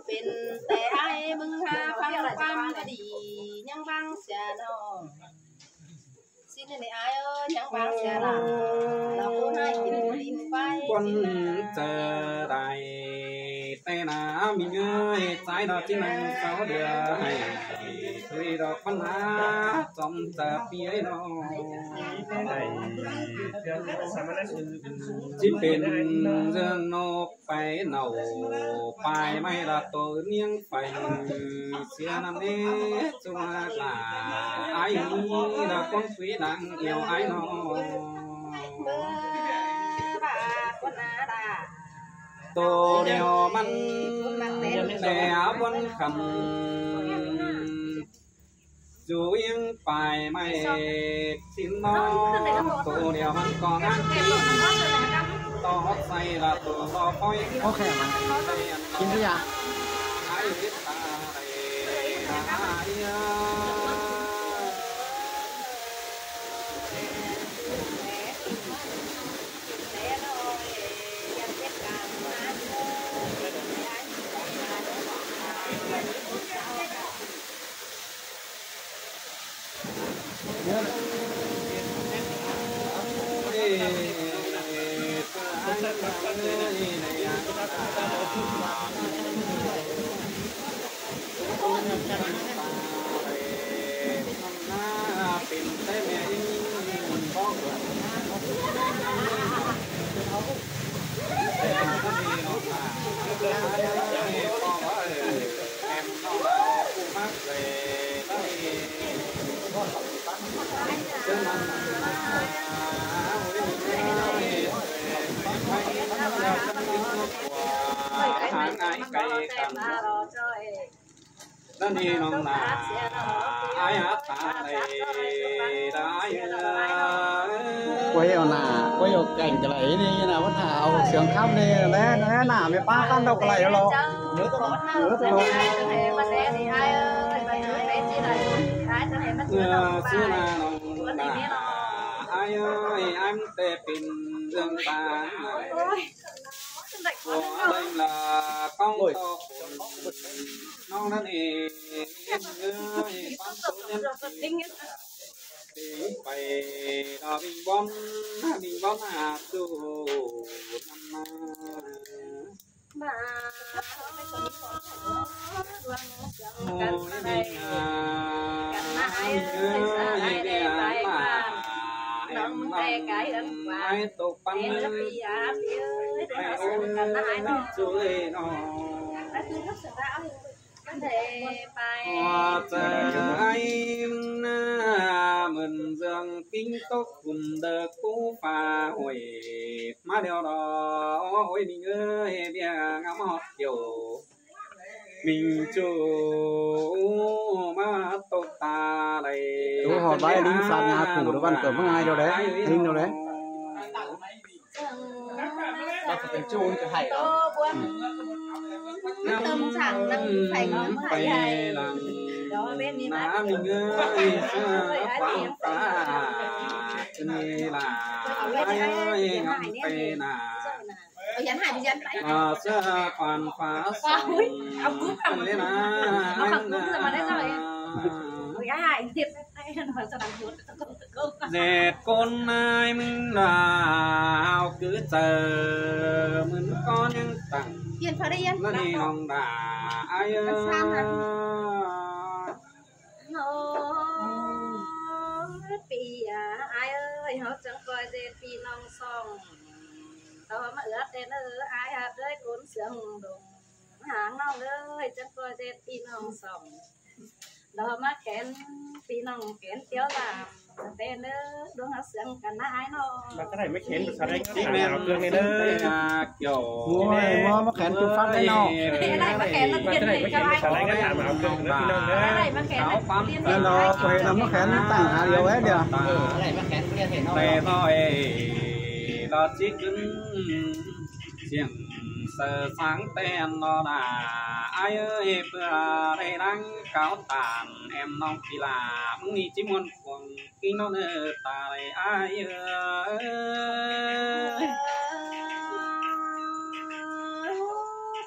ເປັນແຕ່ອ້າຍເບິ່ງຫາຟັງຄວາມຄະດີ ຍັງບາງເສຍນ້ອງ ຊິແນວໃດອ້າຍເອີຍ ຍັງບາງເສຍຫຼາຍ ລາວຜູ້ໃຫ້ກິນດິນໄປ ຄົນເຈີໄດ້ແຕ່ໜ້າມີເງີຍ ໃຈດອກທີ່ນັ່ງເຊົາເດືອໃຫ້ ທຸຍດອກບັນຫາ ຈອມຈາປີເອີຍນ້ອງ ຊິເປັນເລື່ອງນົກ ໄປເນົາປາຍໄມ້ລະໂຕນຽງໄຟ ເສຍນຳເນຈົວກາ ອາຍລະຄົນຄຸຍນາງອຽວອາຍນ້ອງ ໂຕດຽວມັນແຕ່ບົນຄຳ ຢູ່ວຽງປາຍໄມ້ສິນນ້ອງ ໂຕດຽວມັນກໍງາມດີ ຕໍ່ຮອດໃສ່ລະໂຕບໍ່ຄ່ອຍ ໂອເຄ ມາ ກິນເບຍ ໃຫ້ເຮັດຕາໄດ້ນາຍາ ນັ້ນເອງນ້ອງນາ ອ້າຍຮັກຕາໄດ້ ໄດ້ ກວຍເອົາໜ້າ ກວຍເອົາແກ່ງກະໄລນີ້ນະ ວ່າຖ້າເອົາສຽງຄຳນີ້ແຫຼະ ແລະໜ້າແມ່ປ້າຄັນດອກກະໄລເນາະ ເອີ ຕະຫຼອກ ເອີ ຕະຫຼອກ ເມື່ອຊື່ນານ້ອງນາ ອ້າຍເອີຍ ອ້າຍມັນແຕ່ເປັນເລື່ອງຕາ ໂອ້ຍ ບໍ່ໄດ້ລາກອງຕອກ ນ້ອງນັ້ນເອງເອີຍ ປັນໂຕຍັນເອງ ໄປລາວິງວອນ ລາວິງວອນຫາສູ່ນຳມາ ມາ ໂອ້ຍ ມີງາ ມີເອີຍ ເດລາ ນ້ອງໄປໄກເຮືອນກວ່າ ໄປຕົກປັນ ເອີຍ ເອີຍ ຈຸເອຍນ້ອງ ເດໄປ ຫົວໃຈນາ ເໝືອນເຊື່ອງປິງຕົກຂຸມເດີກູຟ້າຫ້ວຍ ມາແລ້ວດອກ ໂອ້ຍ ມີເອີຍ ເບຍງາມຮອດກ່ຽວ ມິງຈູ ມາຕົກຕາໄດ້ ໂຕຮອດໄວ້ ລິງສາດງາຄູດວັນເກີດເມືອງໄຮໂດເດ ລິງໂດເດ ວ່າຊິເປັນຈູນຈະໄຫ້ ໂຕບວມ ມັນເຕີມສັງນຳໄຟເງິນໄຟໃຫຍ່ ດອກເວັນນີ້ມາ ນ້ຳເງີຍເສືອຂວາງຕາ ນີ້ລະ ໄປເອີຍງຳໄປນາ ເອົາຢັນຫາຍໄປຢັນໄປ ອ່າ ເສືອຂວາງຟ້າ ເອົາກຸບເອົາ ເລີຍນາ ເອົາຂັບກຸບເອົາມາໄດ້ເທົ່າໃດ ເອົາຢາຫາຍເຈັບໄປ ເຮັດຄົນນາຍມຶງລາວຄືເຈີ ມຶງກໍຍັງຕັ້ງ ປ່ຽນພໍໄດ້ຍັງ ລະນີ້ນ້ອງດາ ອາຍເອີຍ ໂອ້ຍ ປີອາຍເອີຍ ເຮົາຈັ່ງກໍເຈັດ ປີນ້ອງສອງ ຕໍ່ມາເອື້ອແຕ່ເນີ ອາຍຮັກເອີຍ ຄົນເຊື່ອງດົງ ຫາງນ້ອງເອີຍ ຈັ່ງກໍເຈັດ ປີນ້ອງສອງ ດອກມາແຂນ ປີນ້ອງແຂນຂຽວລາມ ແຕ່ເນີ ດວງເຮົາເຊື່ອງກັນນາອາຍນ້ອງ ມາກໍໄດ້ມາແຂນ ພາສາໄທກໍຖາມເອົາເຄື່ອງນີ້ເດີ ໂອ້ຍ ມາມາແຂນຈຸດຟັນໄດ້ເນາະ ໄດ້ມາແຂນ ມາກໍໄດ້ມາແຂນ ພາສາໄທກໍຖາມເອົາເຄື່ອງເດີ ພີ່ນ້ອງເດີ ໄດ້ມາແຂນ ແລ້ວເນາະ ຂ້ອຍນຳມາແຂນຕັ້ງຫາດຽວໄວ້ດຽວ ເອີ ໄດ້ມາແຂນ ແຕ່ນ້ອຍ ລະຊິຂຶ້ນ ສຽງເສີສາງແຕ່ນລໍນາ ອາຍເອີຍ ເພື່ອໄດ້ນາງກາວຕານ ແອມນ້ອງກິລາ ມື້ນີ້ຈິມ່ວນພວງກິນເອົາເນີຕາຍ ອາຍເອີ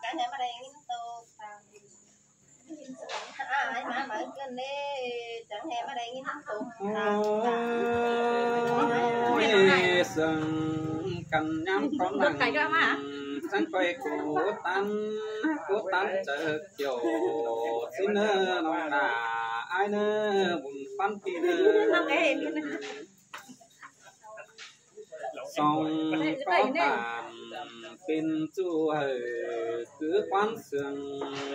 ຍ ໂອ້ຍ ເຊິ່ງກັນຍາມຕອນນັ້ນ ຈັ່ງຄ່ອຍໂກຕັນ ໂກຕັນເຈີກຽວ ຊິເນີນ້ອງໜ້າອ້າຍເນີ ບຸນປັນປີເນີ ສ່ອງກໍຕາມເປັນຈູເຮີ ຄືຄວາມເຊື່ອງ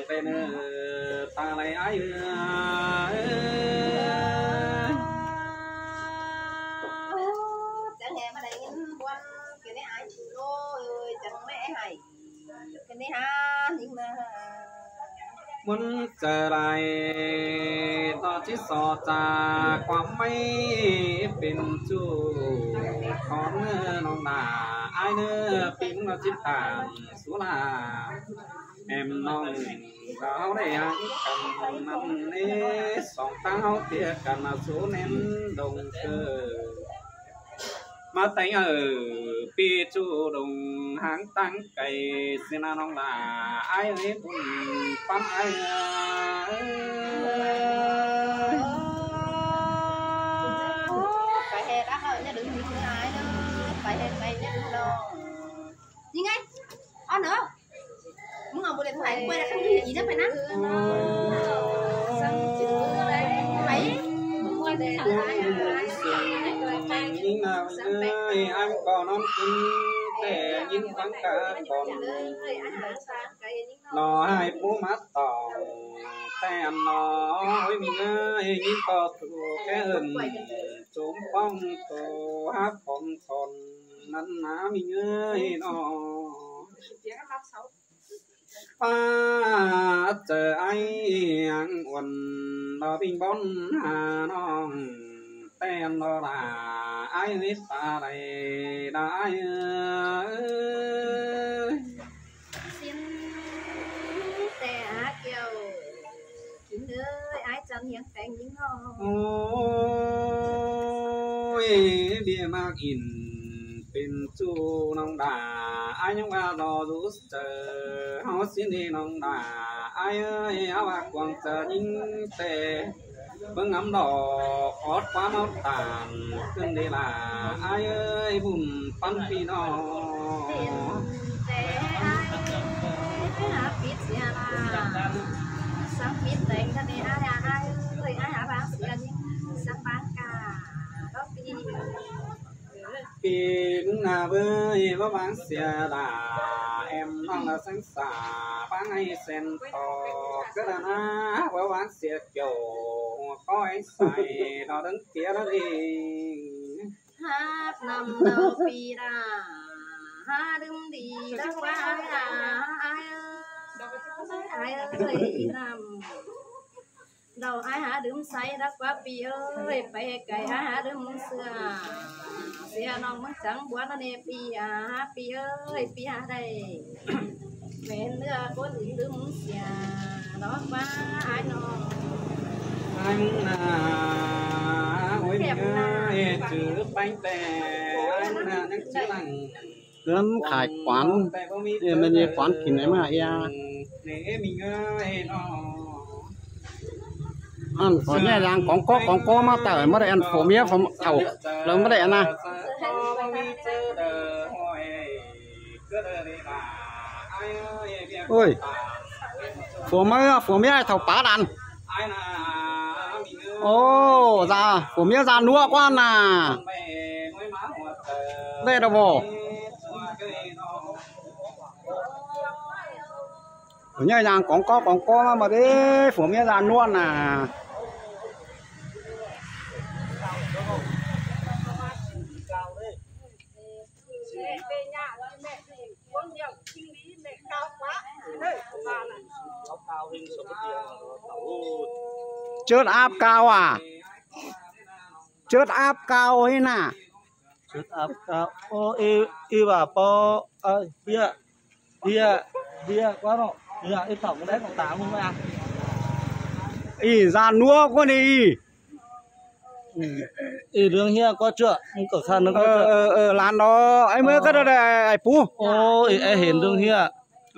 ໄປເນີ ຕາໄຫຼອ້າຍເອີຍ. ຈັ່ງແຮ່ມາໄດ້ຍິນບວນ ເກີດໃນອາຍຜູ້ໂລເອີຍ ຈັ່ງແມ່ໃຫ້ ເກີດໃນຫາຍິງມາ ມົນຈະໄດ້ຕໍ່ທີ່ສໍຈາຄວາມໄວ້ເປັນຈູຂອງເນີນ້ອງໜ້າອ້າຍເນີ ປີເມື່ອສິບຫ້າ ສຸລາແອມນ້ອງ ເຮົາໄດ້ຮັກກັນນັ້ນເດ້ ສອງຕາເຮົາເທຍກັນມາສູ່ແໜ້ນດົງເກີ ມາແຕ່ງເອີ ປີຈູດົງຫາງຕັ້ງໄກ ເສຍໜ້ານ້ອງຫຼ້າ ອ້າຍເອີຍ ບຸນປັນອ້າຍເອີຍ. ໄປແຫ່ຕັກເອົາ ຢ່າລືມຍິງເດີອ້າຍເດີ ໄປແຫ່ໄປຢ່າລືມນ້ອງ ນີ້ໄງ ເອົາເດີ. ມຶງເອົາບໍ່ໄດ້ໄປ ບໍ່ໄດ້ຄັນດີອີກນະ ໄປນະ ໄປ ຍິງນາເອີຍ ອ້າຍກໍນອນກິນ ແຕ່ຍິງຟັງກາກ່ອນ ລໍໃຫ້ຜູ້ມາຕ້ອງ ແຕ່ນອ ໂອ້ຍ ມີເອີຍ ຍິງກໍສູ່ແຄ່ເອີ້ນ ໂຈມປ້ອງໂຕ ຫາຂອງຂອນ ນັ້ນນາມີເອີຍເນາະ ປ້າເຈີອ້າຍຫຍັງອ່ອນ ບໍ່ວິງບ່ອນຫານ້ອງ ແຕ່ນບໍ່ລາອ້າຍເວດຕາໃດດາອ້າຍເອີຍ. ສິນແຕ່ຫາແກ້ວ ກິນເອີຍ ອ້າຍຈຳຫຍັງແປງຍິງນ້ອງ ໂອ້ຍ ເບ້ຍມາກອິນ ເປັນຊູນ້ອງດາ ອ້າຍຍັງວ່າລໍດູເຈີ ເຮົາຊິໜີນ້ອງດາ ອ້າຍເອີຍ ເຮົາວ່າກວາງຈະຍິງແຕ່ ເບິ່ງອຳດອກ ອອດຄວາມເອົາຕານ ຂຶ້ນເດລາ ອ້າຍເອີຍ ບຸນປັນພີ່ນ້ອງ ແຕ່ອ້າຍຫາປິດເສຍລາ ສັງປິດແຕ່ງທະເນ ອ້າຍ ອ້າຍເອີຍ ອ້າຍຫາບາງເສຍຍິງ ສັງບາງກາ ດອກປີ ປີມຶງໜ້າເວີຍ ວ່າວາງເສຍດາ ແອມນ້ອງລະສັງສາ ບາງໃຫ້ເສັ້ນຕໍ່ ກະລະນາ ວ່າວາງເສຍໂຈ ກໍໃຫ້ໃສ່ ດອກເດີງເປຍລະເອງ ຫາບນ້ຳເນົ່າປີດາ ຫາດື່ມດີດອກວ່າ ອາຍ ອາຍ ອາຍເອີຍ ນ້ຳ ເຫຼົ້າອ້າຍຫາດື່ມໃສດອກວ່າປີເອີຍ ໄປໄກອ້າຍຫາດື່ມເສືອ ເສຍນ້ອງເມືອງຈັງບວນເນປີອາ ປີເອີຍ ປີຫາໄດ້ແມ່ນເນື້ອຄົນອື່ນດື່ມເສຍດອກວ່າອ້າຍນ້ອງ ອ້າຍມຶງນາ ໂອ້ຍ ເອີຍ ຈື່ໄປແຕ່ອ້າຍມຶງນາ ຍັງຈື່ຫຼັງ ເຮືອນຂາຍຂວານ ເອີ ແມ່ນຂວານກິນໄດ້ມາເອີຍ ອັນ ພໍ່ໃຫຍ່ລາງກອງກໍ ກອງກໍມາແຕ່ບໍ່ໄດ້ ອັນ ຜົວເມຍ ຜົວເຖົ້າ ແລ້ວບໍ່ໄດ້ ອັນນະ ໂອ້ຍ ຜົວເມຍ ຜົວເມຍເຖົ້າປາດ ອັນ ໂອ້ ຢາ ຜົວເມຍຢານົວກວ່ານະ ໄດ້ດອກບໍ່? ຜົວໃຫຍ່ຍ່າງກອງກໍ ກອງກໍມາ ມາເດ້ ຜົວເມຍຢານົວນະ. ເຈີດອາບກາວອາ ເຈີດອາບກາວເຫັນນະ ເຈີດອາບກາວ ໂອ ເອ ເອວ່າ ປ ອາ ເຮຍ ເຮຍ ເຮຍກວ່າເນາະ ເຮຍ ເອເຖົ້າມັນໄດ້ຂອງຕາມຶງວ່າ ອີ ຢານົວກວ່ານີ້ ອືມ ເອ ເລື່ອງເຮຍກວ່າເຈືອ ມັນກໍຄັນ ເອີ ເອີ ເອີ ຫຼານເນາະ ໄອ້ເມືອກໍໄດ້ ໄອ້ປູ ໂອ້ຍ ໄອ້ເຫັນເລື່ອງເຮຍ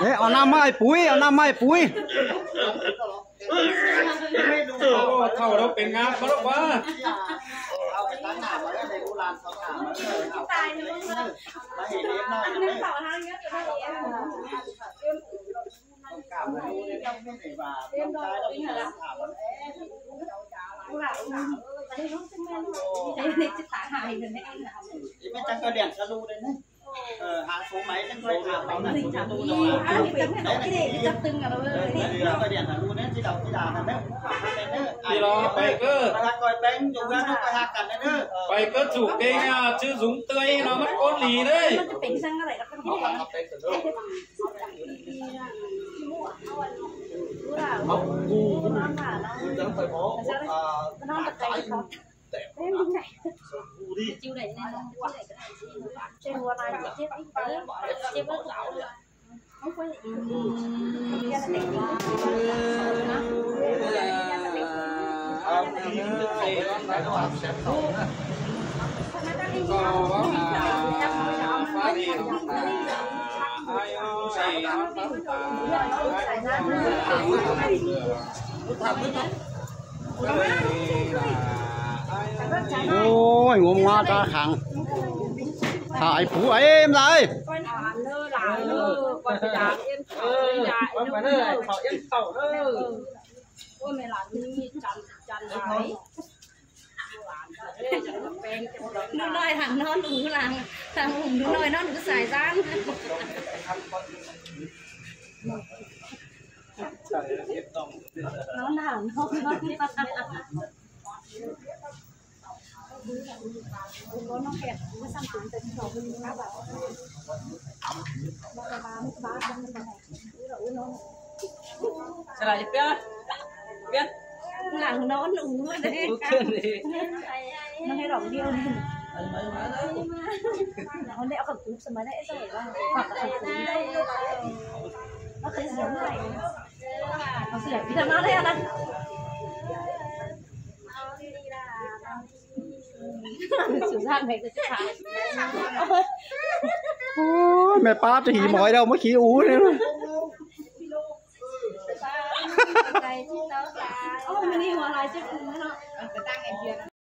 ເອີ ເອົານ້ຳມາໃຫ້ປຸ້ຍ ເອົານ້ຳມາໃຫ້ປຸ້ຍ. ເຖົ້າແລ້ວເປັນງາມບໍ່ລະວ່າ ເອົາໄປຕັ້ງໜ້າມາແລ້ວໃນໂບລານເຂົາຖາມມາເລີຍ ເອົາໄປເລີຍ ມາເຮັດເຮັດໜ້ອຍເດີ ຕ້ອງການມາເຮັດເຮັດໄດ້ວ່າ ແມ່ນຈັງກໍລ້ຽງສະລູເດ້. ເອີ ຫາໂສໄໝຈັ່ງຄ່ອຍຖາມເອົານະ. ອັນນີ້ກໍແມ່ນເອົາກິເລດຈັບຕຶງເອົາເລີຍ. ເອີ ເອີ ໄປເດີນຫາລູກແນ່ ຊິເອົາກິລານັ້ນເດີ ໄປເດີ ໄປເດີ ໄປເດີ ໄປຫາກ້ອຍແປ້ງຢູ່ເຮືອນ ໄປຫາກັນເດີ. ໄປເກີດສຸກເອງ ອາ ຊື່ສູງເຕີຍເນາະ ມັນໂຄດຫຼີເລີຍ. ມັນຈະເປັນຈັ່ງໃດລະ ເອົາ ເອົາ ກູ ກູ ກູ ຈັ່ງໄປເພາະ ອາ ນອນຕະແຄງ ໂອ້ຍ ງົມງາຕາຂັງ ຖ່າຍຜູ້ເອັມຫຼາຍ. ໜູນ້ອຍຫານອນຫູຫຼັງ ຫານຫູໜູນ້ອຍນອນຫູສາຍຊານ. ນອນຫານອນ ສະຫຼາຍເປັນ ເປັນ ຫຼັງນອນອຸງເດ້ ມັນໃຫ້ດອກດຽວນີ້ ມັນໄດ້ເອົາເຂົ້າຄຸກສະມາໄດ້ ເອີ ເອົາເຂົ້າຄຸກ ເອົາເສຍໃຫ້ ເອົາເສຍທີ່ທຳມາໄດ້ນະ. ສຸສານໃຫ້ສຸສານ. ໂອ້ຍ ແມ່ປ້າຈະຫີມຫອຍແລ້ວ ມາຂີ້ອູນີ້. ໂອ້ຍ ມື້ນີ້ຫົວຫຼາຍເຈັບຫົວເນາະ.